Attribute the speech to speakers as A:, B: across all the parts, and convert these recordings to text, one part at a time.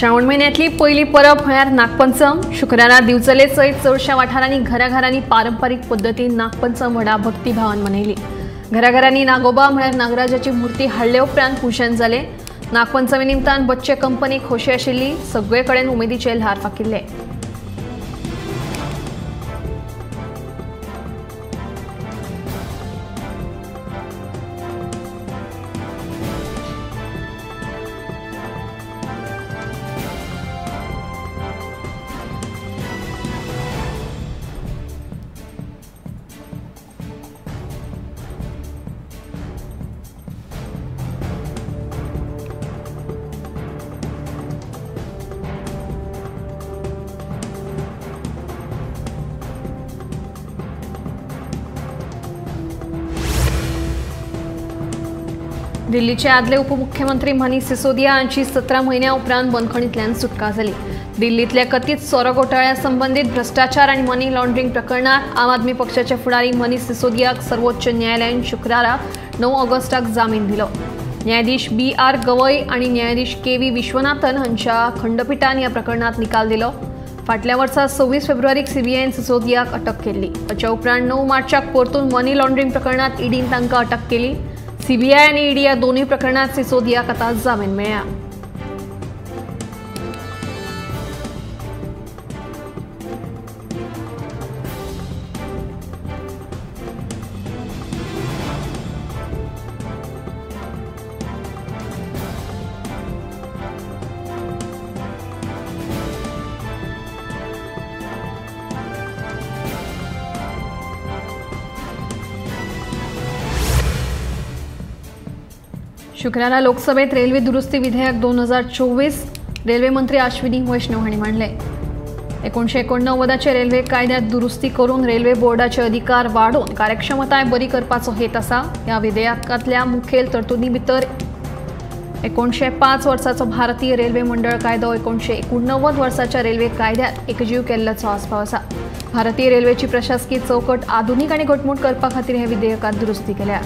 A: श्रावण म्हयन्यांतली पयली परब म्हळ्यार नागपंचम। शुक्रारा दिवचले सयत चडश्या वाठारांनी घराघरांनी पारंपारीक पद्दतीन नागपंचम व्हडा भक्तिभावान मनयली। घराघरांनी नागोबा म्हळ्यार नागराजाची मूर्ती हाडले उपरांत पूजन जालें। नागपंचमी निमतान बच्चे कंपनी खोशी आशिल्ली। सगळे कडेन उमेदीचे ल्हार फाकिल्ले। दिल्लीचे आदले उपमुख्यमंत्री मनीष सिसोदिया हांची 17 म्हयन्या उपरांत बंदखणींतल्यान सुटका जाली। दिल्लींतल्या कथीत सोरो घोटाळ्या संबंदीत भ्रष्टाचार आनी मनी लॉन्ड्रिंग प्रकरणात आम आदमी पक्षाचे फुडारी मनीष सिसोदियाक सर्वोच्च न्यायालयान शुक्रारा 9 ऑगस्टाक जामीन दिलो। न्यायाधीश बी.आर. गवई आनी न्यायाधीश के.व्ही. विश्वनाथन हांच्या खंडपीठान ह्या प्रकरणात निकाल दिलो। फाटल्या वर्सा 26 फेब्रुवारीक सीबीआयन सिसोदियाक अटक केल्ली। ताच्या उपरांत 9 मार्चाक परतून मनी लॉन्ड्रिंग प्रकरणात ईडीन तांकां अटक केली। सीबीआय आनी ईडी ह्या दोनूय प्रकरणात सिसोदियाक आतां जामीन मेळ्ळा। शुक्रारा लोकसभेत रेल्वे दुरुस्ती विधेयक 2024 रेल्वे मंत्री अश्विनी वैष्णव हांणी मांडले। 1989 रेल्वे कायद्यात दुरुस्ती करून रेल्वे बोर्डाचे अधिकार वाडोवन कार्यक्षमताय बरी करपाचो हेत आसा। ह्या विधेयकांतल्या मुखेल तरतुदी भितर 1905 वर्साचो भारतीय रेल्वे मंडळ कायदो 1989 वर्साच्या रेल्वे कायद्यात एकजीव केल्ल्याचो आस्पाव आसा। भारतीय रेल्वेची प्रशासकी चौकट आधुनिक आनी घटमूट करपा खातीर हे विधेयकात दुरुस्ती केल्या।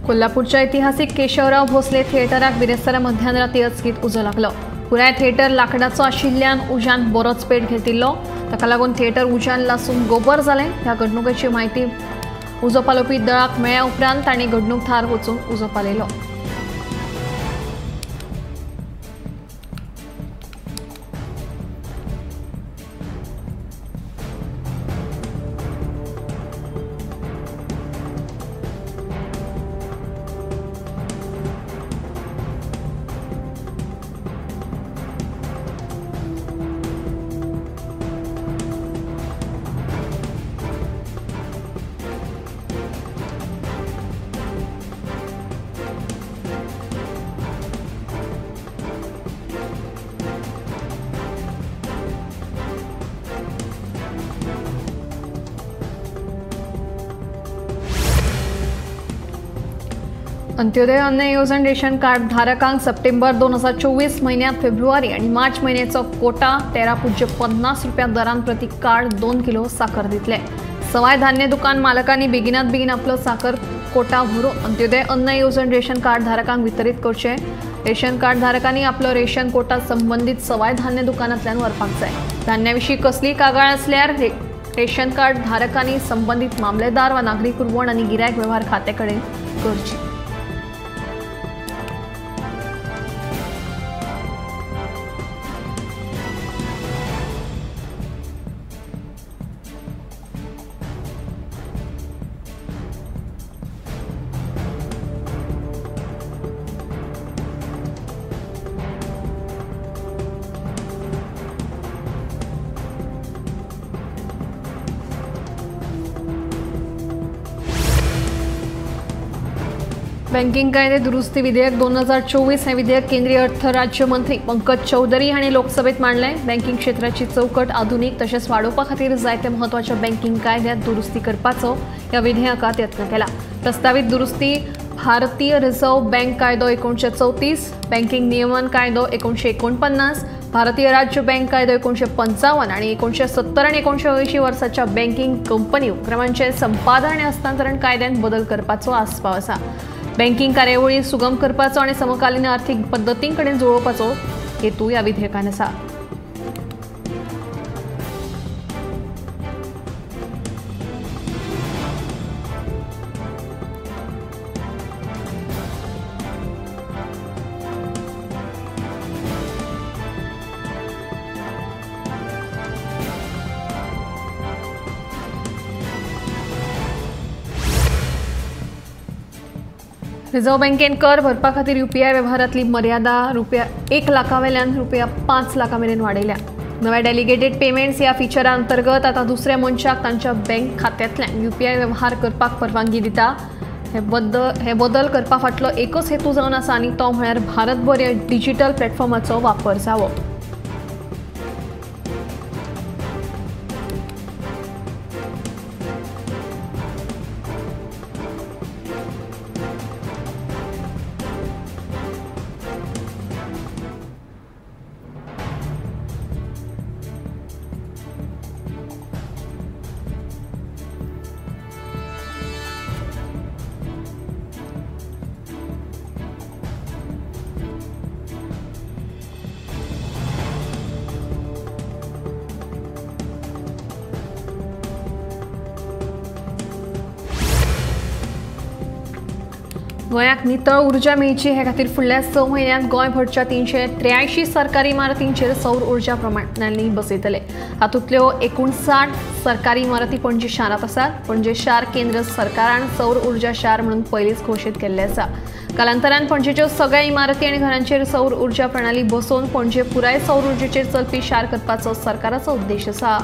A: कोल्हापूरच्या ऐतिहासिक केशवराव भोसले थिएटराक बिरेस्तारा मध्यान राती अचकीत उजो लागलो। पुराय थिएटर लाकडाचो आशिल्ल्यान उज्यान बरोच पेट घेतिल्लो। ताका लागून थिएटर उज्यान लासून गोबर जालें। ह्या घडणुकेची म्हायती उजो पालोवपी दळाक मेळ्ळ्या उपरांत तांणी घडणूक थार वचून उजो पालयलो। अंत्योदय अन्न येवजण रेशन कार्ड धारकांक सप्टेंबर 2024 म्हयन्यांत फेब्रुवारी आनी मार्च म्हयन्याचो कोटा 13.50 रुपया दरान प्रति कार्ड 2 किलो साखर दितले। सवाय धान्य दुकान मालकांनी बेगिनात बेगीन आपलो साखर कोटा भरून अंत्योदय अन्न येवजण रेशन कार्ड धारकांक वितरीत करचे। रेशन कार्ड धारकांनी आपलो रेशन कोटा संबंधित सवाय धान्य दुकानांतल्यान व्हरपाक जाय। धान्याविशीं कसलीय कागाळ आसल्यार रेशन कार्ड धारकांनी संबंधित मामलेदार वा नागरी पुरवण आनी गिरायक वेव्हार खात्या कडेन करची। बँकिंग कायदे दुरुस्ती विधेयक 2024 हे विधेयक केंद्रीय अर्थ राज्यमंत्री पंकज चौधरी हांणी लोकसभेत मांडलें। बँकिंग क्षेत्राची चौकट आधुनिक तशेंच वाडोवपा खातीर जायते म्हत्वाच्या बँकिंग कायद्यांत दुरुस्ती करपाचो ह्या विधेयकांत यत्न केला। प्रस्तावीत दुरुस्ती भारतीय रिझर्व्ह बँक कायदो 1934, बँकिंग नियमन कायदो 1949, भारतीय राज्य बँक कायदो 1955 आणि 1970 आणि 1980 वर्साच्या बँकिंग कंपनी उपक्रमांचे संपादन आनी हस्तांतरण कायद्यांत बदल करपाचो आस्पाव आसा। बँकिंग कार्यावळी सुगम करपाचो आनी समकालीन आर्थिक पद्दतीं कडेन जुळोवपाचो हेतू ह्या विधेयकान आसा। रिझर्व्ह बँकेन कर भरपा खातीर यूपीआय वेव्हारांतली मर्यादा रुपया 1 लाखा वेल्यान रुपया 5 लाखां मेरेन वाडयल्या। नव्या डेलिगेटेड पेमेंट्स ह्या फिचरा अंतर्गत आतां दुसऱ्या मनशाक तांच्या बँक खात्यांतल्यान यूपीआय वेव्हार करपाक परवानगी दिता। हे बदल करपा फाटलो एकच हेतू जावन आसा आनी तो म्हळ्यार भारतभर ह्या डिजिटल प्लॅटफॉर्माचो वापर जावो। गोंयाक नितळ ऊर्जा मेळची हे खातीर फुडल्या 6 म्हयन्यांत गोंयभरच्या 383 सरकारी इमारतींचेर सौर ऊर्जा प्रणाली बसयतले। हातूंतल्यो 59 सरकारी इमारती पणजी शारांत आसात। पणजे शार केंद्र सरकारान सौर ऊर्जा शार म्हणून पयलींच घोशीत केल्लें आसा। कालांतरान पणजेच्यो सगळ्या इमारती आनी घरांचेर सौर ऊर्जा प्रणाली बसोवन पणजे पुराय सौर ऊर्जेचेर चलपी शार करपाचो सरकाराचो उद्देश आसा।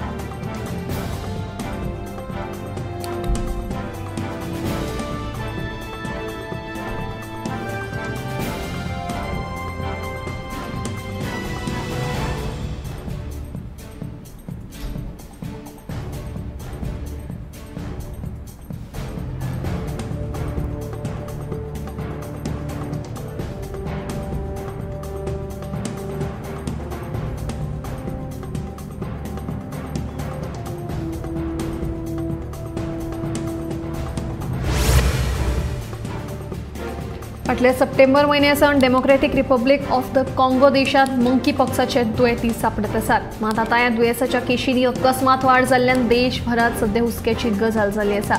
A: फाटल्या सप्टेंबर म्हयन्या सावन Democratic Republic of the Congo देशांत मंकी पॉक्साचे दुयेंती सांपडत आसात। मात आतां ह्या दुयेंसाच्या केशींनी अकस्मात वाड जाल्ल्यान देशभरांत सद्या हुस्क्याची गजाल जाल्ली आसा।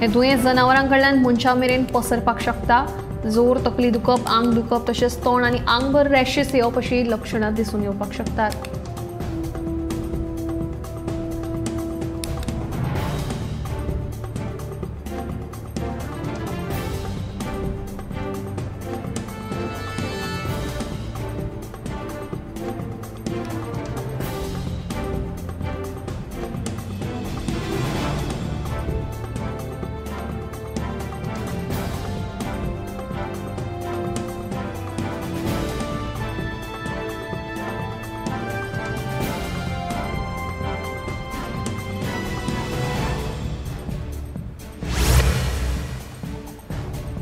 A: हें दुयेंस जनावरां कडल्यान मनशां मेरेन पसरपाक शकता। जोर, तकली दुखप, आंग दुखप तशेंच तोंड आनी आंगभर रॅशेस येवप अशी लक्षणां दिसून येवपाक शकतात।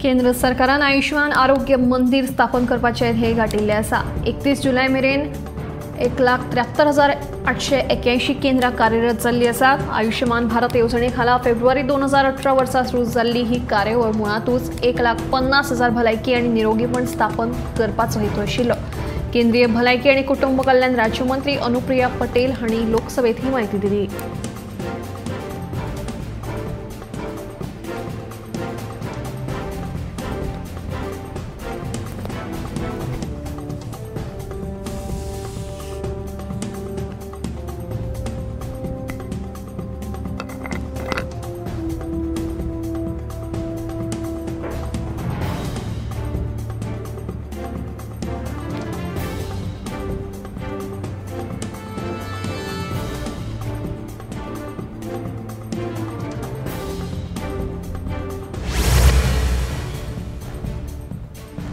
A: केंद्र सरकारान आयुष्मान आरोग्य मंदिर स्थापन करपाचें ध्येय गांठिल्लें आसा। 31 जुलय मेरेन 1,73,881 केंद्रां कार्यरत जाल्लीं आसात। आयुष्मान भारत येवजणे खाला फेब्रुवारी 2018 वर्सा सुरू जाल्ली ही कार्यावळ मुळांतूच 1,50,000 भलायकी आनी निरोगीपण स्थापन करपाचो हेतू आशिल्लो। केंद्रीय भलायकी आनी कुटुंब कल्याण राज्यमंत्री अनुप्रिया पटेल हांणी लोकसभेत ही म्हायती दिली।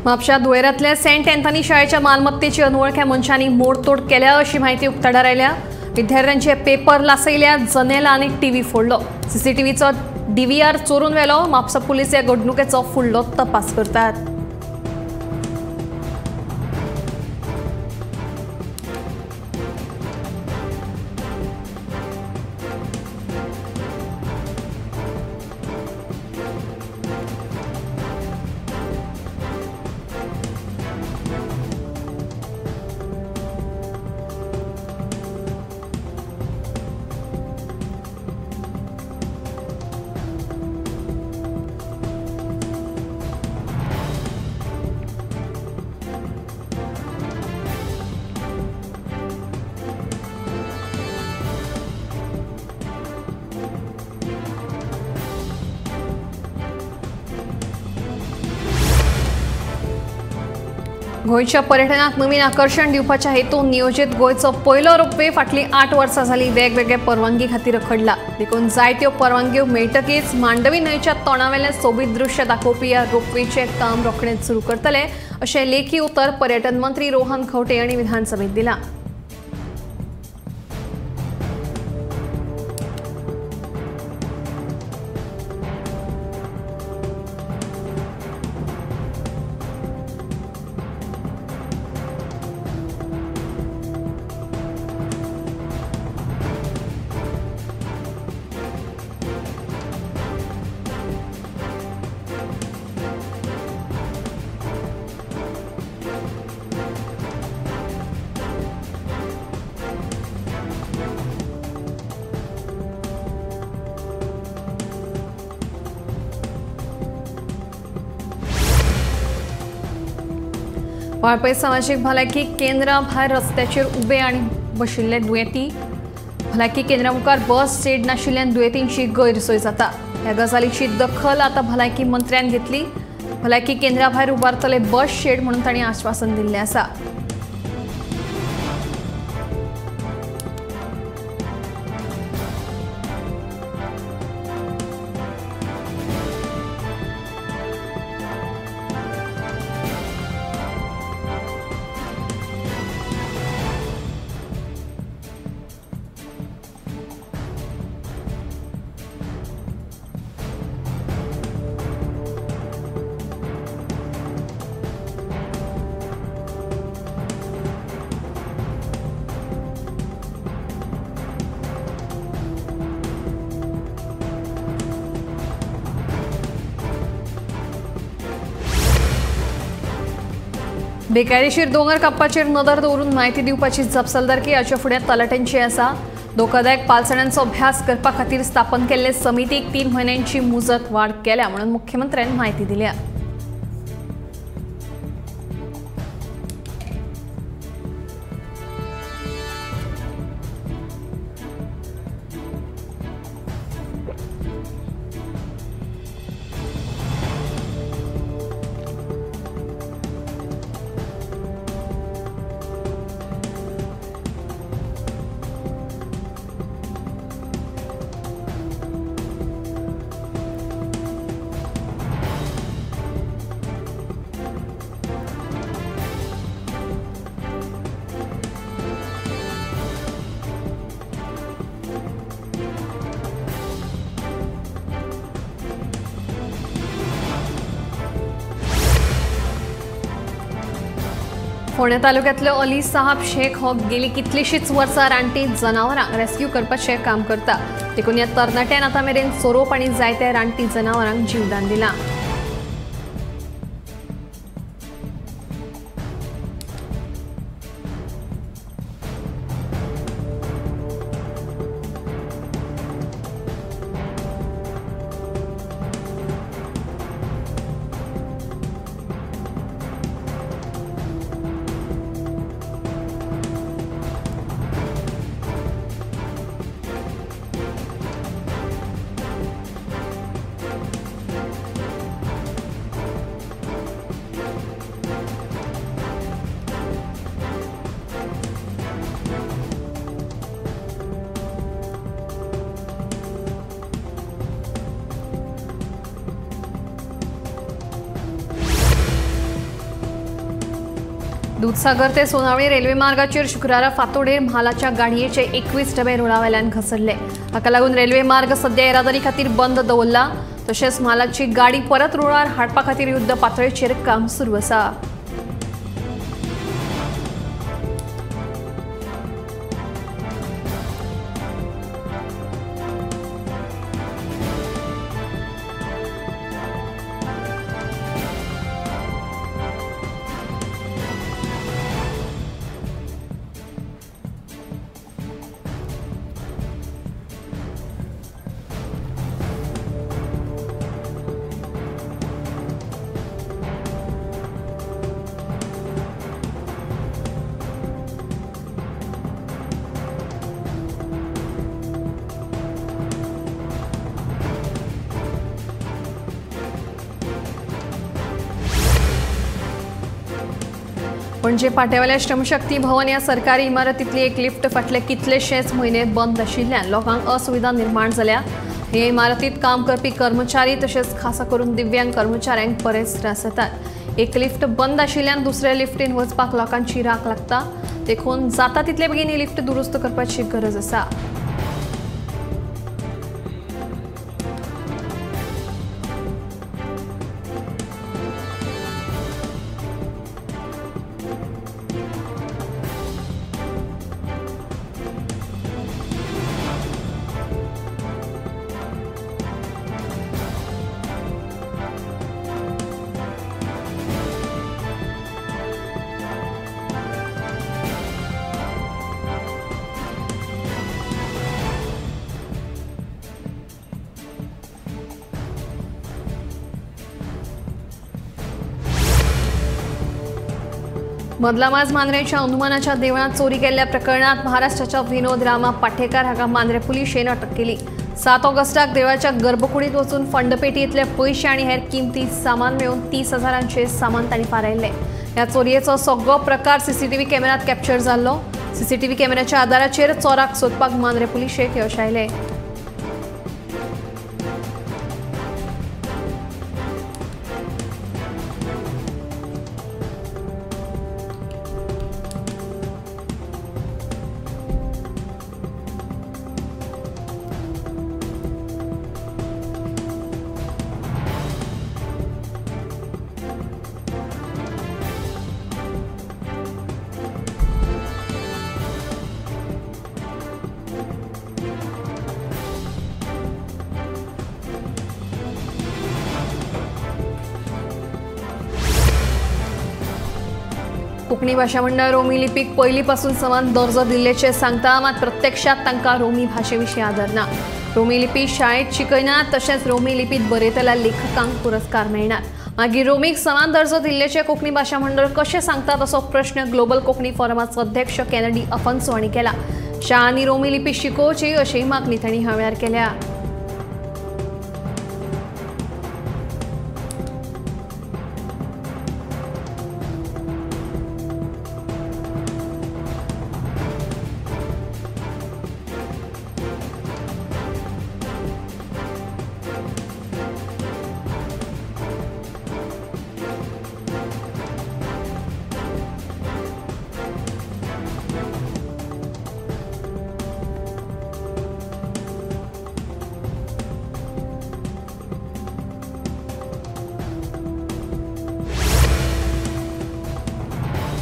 A: म्हापशा दुवेरांतल्या सेंट अँथनी शाळेच्या मालमत्तेची अनवळख्या मनशांनी मोडतोड केल्या अशी माहिती उक्ताडार आयल्या. विद्यार्थ्यांचे पेपर लासयल्या, जनेल आनी टीव्ही फोडलो. सीसीटीव्हीचो डीव्हीआर चोरून व्हेलो. म्हापसा पुलीस ह्या घडणुकेचो फुडलो तपास करतात. गोंयच्या पर्यटनाक नवीन आकर्शण दिवपाच्या हेतून नियोजीत गोंयचो पयलो रोपवे फाटलीं 8 वर्सां जालीं वेगवेगळे परवानगी खातीर रखडला. देखून जायत्यो परवानग्यो मेळटकीच मांडवी न्हंयच्या तोंडावेलें सोबीत दृश्य दाखोवपी ह्या रोपवेचें काम रोखडेंच सुरू करतले अशें लेखी उतर पर्यटन मंत्री रोहन खंवटे हांणी विधानसभेत दिलां. वाळपय सामाजीक भलायकी केंद्रा भायर रस्त्याचेर उबे आनी बशिल्ले दुयेंती. भलायकी केंद्रा मुखार बस शेड नाशिल्ल्यान दुयेंतींची गैरसोय जाता. ह्या गजालीची दखल आतां भलायकी मंत्र्यान घेतली. भलायकी केंद्रा भायर उबारतले बस शेड म्हणून तांणी आश्वासन दिल्लें आसा. बेकायदेशीर दोंगर कापपाचेर नदर दवरून म्हायती दिवपाची जापसालदारकी हाच्या फुडें तलाट्यांची आसा. धोकादायक पालसणांचो अभ्यास करपा खातीर स्थापन केल्ले समितीक 3 म्हयन्यांची मुजत वाड केल्या म्हणून मुख्यमंत्र्यान म्हायती दिल्या. फोंडें तालुक्यांतलो अली साहब शेख हो गेली कितलीशीच वर्सां रानटी जनावरांक रेस्क्यू करपाचें काम करता. देखून ह्या तरणाट्यान आतां मेरेन सोरोप आनी जायत्या रानटी जनावरांक जीवदान दिलां. दुधसागर ते सोनावणी रेल्वे मार्गाचेर शुक्रारा फातोडेर म्हालाच्या गाडयेचे 21 डबे रुळावेल्यान घसरले. हाका लागून रेल्वे मार्ग सध्या येरादारी खातीर बंद दवरला. तशेंच म्हालाची गाडी परत रुळार हाडपा खातीर युद्ध पातळेचेर काम सुरू आसा. पणजे पाट्यावेल्या श्रमशक्ती भवन ह्या सरकारी इमारतींतली एक लिफ्ट फाटले कितलेशेच म्हयने बंद आशिल्ल्यान लोकांक असुविधा निर्माण जाल्या. हे इमारतींत काम करपी कर्मचारी तशेंच खासा करून दिव्यांग कर्मचाऱ्यांक बरेच त्रास जातात. एक लिफ्ट बंद आशिल्ल्यान दुसऱ्या लिफ्टीन वचपाक लोकांची राख लागता. देखून जाता तितले बेगीन ही लिफ्ट दुरुस्त करपाची गरज आसा. मदलामाज मांद्रेच्या हनुमानाच्या देवळात चोरी केल्ल्या प्रकरणात महाराष्ट्राच्या विनोद रामा पाठेकर हाका मांद्रे पुलिशेन अटक केली. 7 ऑगस्टाक देवळाच्या गर्भकुडीत वचून फंडपेटींतले पयशे आनी हेर किमती सामान मेळून 30,000 सामान तांणी फारायल्लें. ह्या चोरयेचो सगळो प्रकार सीसीटीव्ही कॅमेऱ्यांत कॅप्चर जाल्लो. सीसीटीव्ही कॅमेऱ्याच्या आदाराचेर चोराक सोदपाक मांद्रे पुलिशेक यश आयलें. कोंकणी भाशा मंडळ रोमी लिपीक पयलीं पासून समान दर्जो दिल्ल्याचें सांगता, मात प्रत्यक्षात तांकां रोमी भाशे विशीं आदर ना. रोमी लिपी शाळेंत शिकयना, तशेंच रोमी लिपीत बरयतल्या लेखकांक पुरस्कार मेळना. मागीर रोमीक समान दर्जो दिल्ल्याचें कोंकणी भाशा मंडळ कशें सांगता तसो प्रश्न ग्लोबल कोंकणी फोरमाचो अध्यक्ष कॅनडी अफन्सो हांणी केला. शाळांनी रोमी लिपी शिकोवची अशी मागणी तांणी ह्या वेळार केल्या.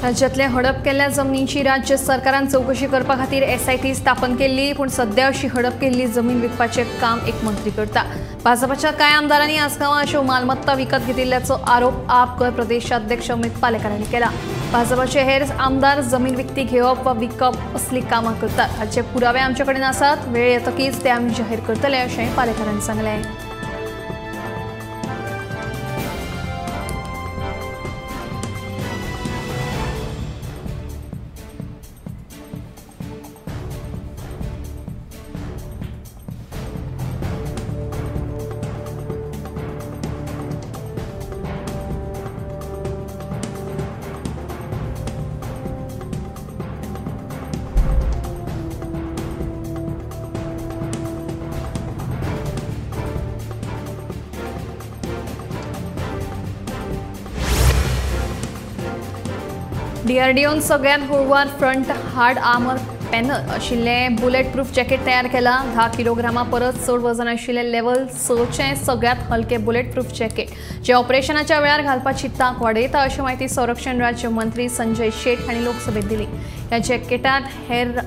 A: राज्यातल्या हडप केल्ल्या जमनींची राज्य सरकारान चवकशी करपा खातीर एसआयटी स्थापन केल्ली, पूण सध्या अशी हडप केल्ली जमीन विकपाचें काम एक मंत्री करता. भाजपाच्या कांय आमदारांनी आसगांवां अश्यो मालमत्ता विकत घेतिल्ल्याचो आरोप आप गोंय प्रदेशाध्यक्ष अमित पालेकर हांणी केला. भाजपाचे हेर आमदार जमीन विकती घेवप वा विकप असली कामां करतात, हाचे पुरावे आमचे कडेन आसात, वेळ येतकीच ते आमी जाहीर करतले अशें पालेकर हांणी सांगलें. डीआरडीओन सगळ्यांत हळुवार फ्रंट हार्ड आर्मर पॅनल आशिल्लें बुलेट प्रूफ जॅकेट तयार केलां। 10 किलोग्रामा परस चड वजन आशिल्लें लेव्हल 6चें सगळ्यांत हलकें बुलेट प्रूफ जॅकेट जे ऑपरेशनाच्या वेळार घालपाची तांक वाडयता अशी म्हायती संरक्षण राज्य मंत्री संजय शेट हांणी लोकसभेत दिली। ह्या जॅकेटांत हेर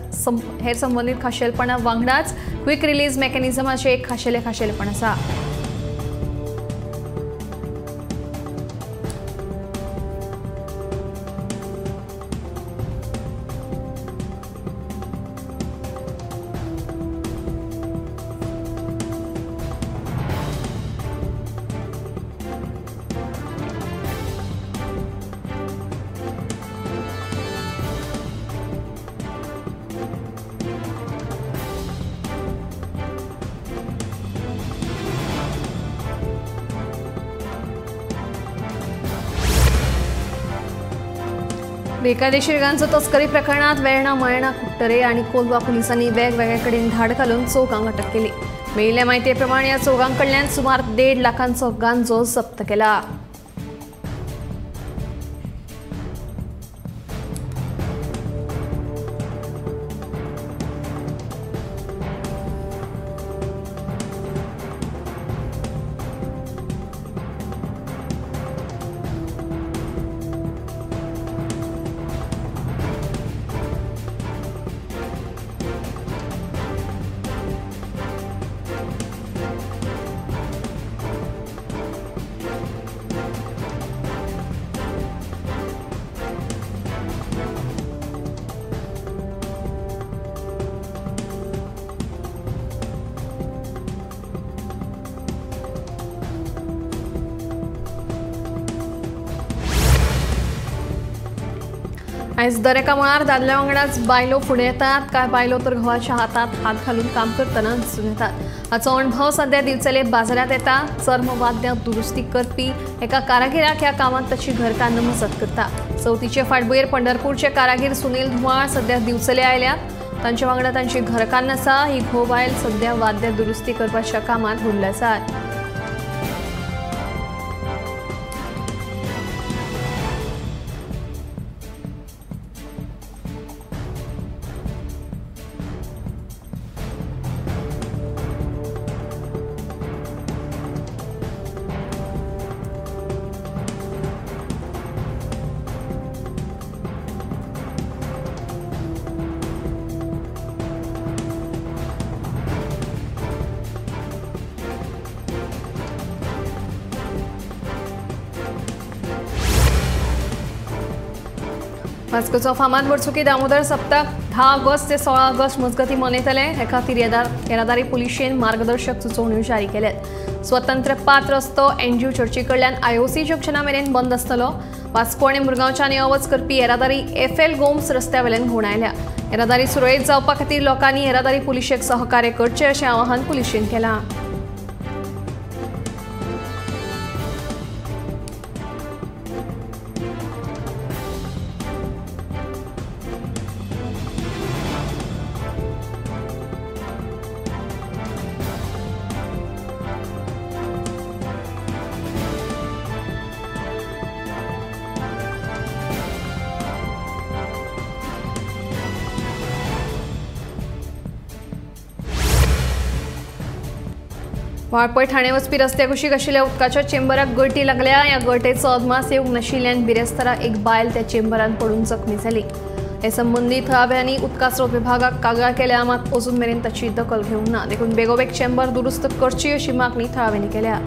A: संबंदीत खाशेलपणा वांगडाच क्विक रिलीज मेकॅनिझमाचें एक खाशेलें खाशेलपण आसा। बेकायदेशीर गांजो तस्करी प्रकरणात वेर्णा मयणा कुट्टरे आणि कोलवा पोलिसांनी वेगवेगळ्या कडेन धाड घालून चौगांक अटक केली। मेळिल्ल्या म्हायती प्रमाण ह्या चौगांकडल्यान सुमार 1.5 लाखांचो गांजो जप्त केला। आयज दरेका मळार दादल्या वांगडाच बायलो फुडें येतात। कांय बायलो तर घोवाच्या हातात हात घालून काम करतना दिसून येतात। हाचो अणभव सध्या दिवचले बाजारांत येता। चर्मवाद्यां दुरुस्ती करपी एका कारागिराक ह्या कामांत ताची घरकान्न मजत करता। चवथीचे फाटभुंयेर पंढरपूरचे कारागीर सुनील धुमाळ सध्या दिवचले आयल्यात। तांचे वांगडा तांची घरकान्न आसा। ही घोव बायल सध्या वाद्यां दुरुस्ती करपाच्या कामांत हुडले आसात। वास्कोचो फामाद वर्सुकी दामोदर सप्तक 10 ऑगस्ट ते 16 ऑगस्ट मजगती मनयतले। हे खातीर येरादारी पुलिशेन मार्गदर्शक सुचोवण्यो जारी केल्यात। स्वतंत्र पात्र रस्तो एनजीओ चर्ची कडल्यान आयओसी जंक्शना मेरेन बंद आसतलो। वास्को आनी मुरगांवच्यान यो वच करपी येरादारी एफ.एल. गोम्स रस्त्या वेल्यान घुंवडायल्या। येरादारी सुरळीत जावपा खातीर लोकांनी येरादारी पुलिशेक सहकार्य करचें अशें आवाहन पुलिशेन केलां। वाळपय ठाणे वचपी रस्त्या कुशीक आशिल्ल्या उदकाच्या चेंबराक गळटी लागल्या। ह्या गळटेचो अदमास येवंक नाशिल्ल्यान बिरेस्तारा एक बायल त्या चेंबरान पडून जखमी जाली। हे संबंदी थळाव्यांनी उदका स्रोत विभागाक कागाळ केल्या, मात अजून मेरेन ताची दखल घेवंक ना। देखून बेगोबेग चेंबर दुरुस्त करची अशी मागणी थळाव्यांनी केल्या।